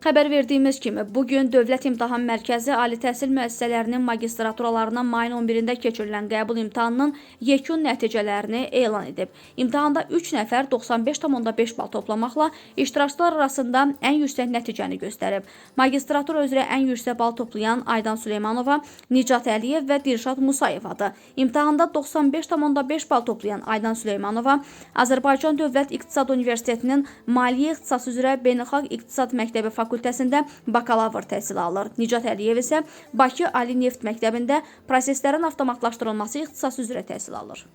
Xəbər verdiyimiz kimi, bugün Dövlət İmtahan Mərkəzi Ali Təhsil Müəssisələrinin magistraturalarına mayın 11-də keçirilən qəbul imtahanının yekun nəticələrini elan edib. İmtahanda 3 nəfər 95,5 bal toplamaqla iştirakçılar arasında ən yüksək nəticəni göstərib. Magistratura üzrə ən yüksək bal toplayan Aydan Süleymanova, Nicat Əliyev və Dilşad Musayevadır. İmtahanda 95,5 bal toplayan Aydan Süleymanova Azərbaycan Dövlət İqtisad Universitetinin Maliyyə ixtisası üzrə Beynəlxalq İqtisad Məktəbi fakültəsində bakalavr təhsili alır. Nicat Əliyev isə Bakı Ali Neft Məktəbində proseslərin avtomatlaşdırılması ixtisası üzrə təhsil alır.